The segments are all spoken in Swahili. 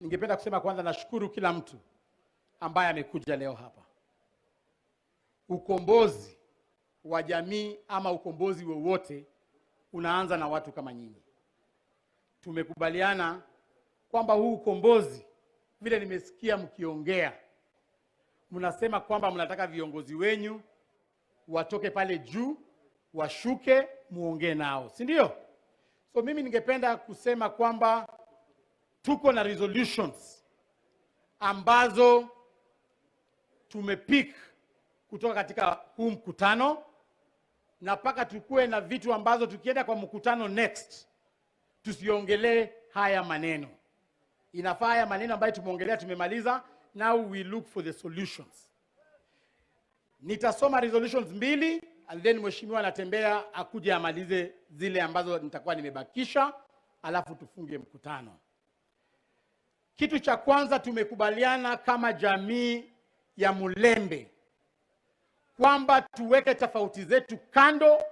Ningependa kusema kwanza nashukuru kila mtu ambaye amekuja leo hapa. Ukombozi wa jamii ama ukombozi wowote unaanza na watu kama nyinyi. Tumekubaliana kwamba huu ukombozi, vile nimesikia mkiongea, mnasema kwamba mnataka viongozi wenyu watoke pale juu, washuke, muongee nao, si ndio? So mimi ningependa kusema kwamba tuko na resolutions ambazo tumepick kutoka katika huu mkutano, na paka tukue na vitu ambazo tukienda kwa mkutano next tusiongelee haya maneno. Inafaa haya maneno ambayo tumeongelea tumemaliza, now we look for the solutions. Nitasoma resolutions 2 and then mheshimiwa Natembeya akuje amalize zile ambazo nitakuwa nimebakisha, alafu tufunge mkutano. Kitu cha kwanza, tumekubaliana kama jamii ya Mulembe kwamba tuweke tofauti zetu kando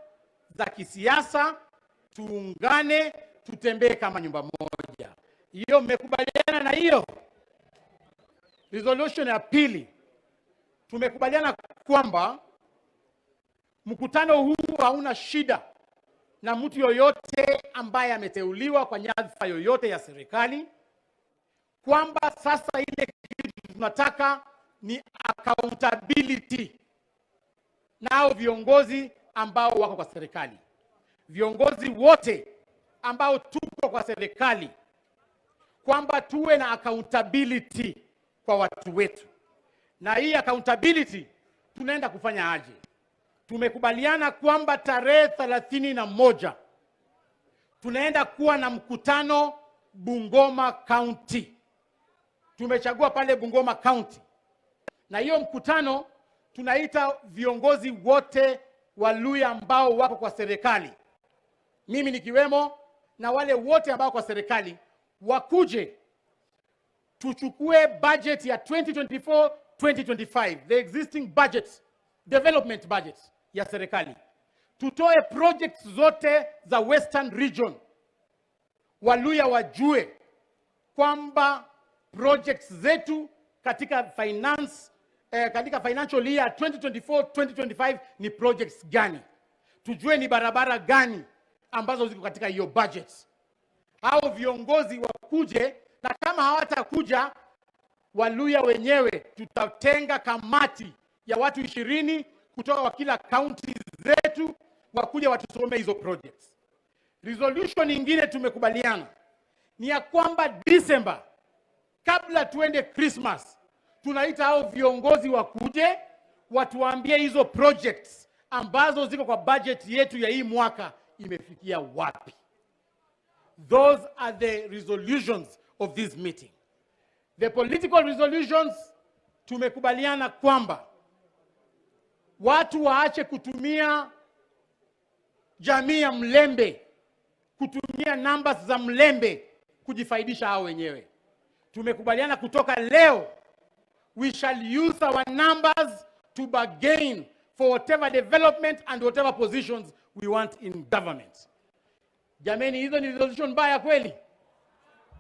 za kisiasa, tuungane, tutembee kama nyumba moja. Hiyo mmekubaliana na hiyo? Resolution ya pili, tumekubaliana kwamba mkutano huu hauna shida na mtu yoyote ambaye ameteuliwa kwa nyadhifa yoyote ya serikali, kwamba sasa ile kitu tunataka ni accountability nao viongozi ambao wako kwa serikali, viongozi wote ambao tuko kwa serikali, kwamba tuwe na accountability kwa watu wetu. Na hii accountability tunaenda kufanya aje? Tumekubaliana kwamba tarehe 31 tunaenda kuwa na mkutano Bungoma County. Tumechagua pale Bungoma County. Na hiyo mkutano tunaita viongozi wote wa Luhya ambao wako kwa serikali, mimi nikiwemo, na wale wote ambao kwa serikali wakuje tuchukue budget ya 2024-2025, the existing budget, development budget ya serikali. Tutoe projects zote za Western Region. Waluhya wajue kwamba projects zetu katika finance, katika financial year 2024-2025 ni projects gani. Tujue ni barabara gani ambazo ziko katika hiyo budget. Hao viongozi wakuje, na kama hawatakuja, Waluhya wenyewe tutatenga kamati ya watu 20 kutoka kwa kila county zetu wakuja watusome hizo projects. Resolution nyingine tumekubaliana ni ya kwamba December, kabla tuende Christmas, tunaita hao viongozi wakuje watuambie hizo projects ambazo ziko kwa budget yetu ya hii mwaka imefikia wapi. Those are the resolutions of this meeting. The political resolutions, tumekubaliana kwamba watu waache kutumia jamii ya Mlembe, kutumia numbers za Mlembe kujifaidisha hao wenyewe. Tumekubaliana kutoka leo we shall use our numbers to bargain for whatever development and whatever positions we want in government. Jameni, hizo ni resolution mbaya kweli?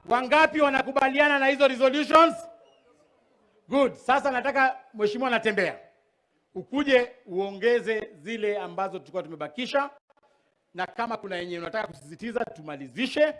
Wangapi wanakubaliana na hizo resolutions? Good. Sasa nataka mheshimiwa Natembeya ukuje uongeze zile ambazo tulikuwa tumebakisha, na kama kuna yenye unataka kusisitiza tumalizishe.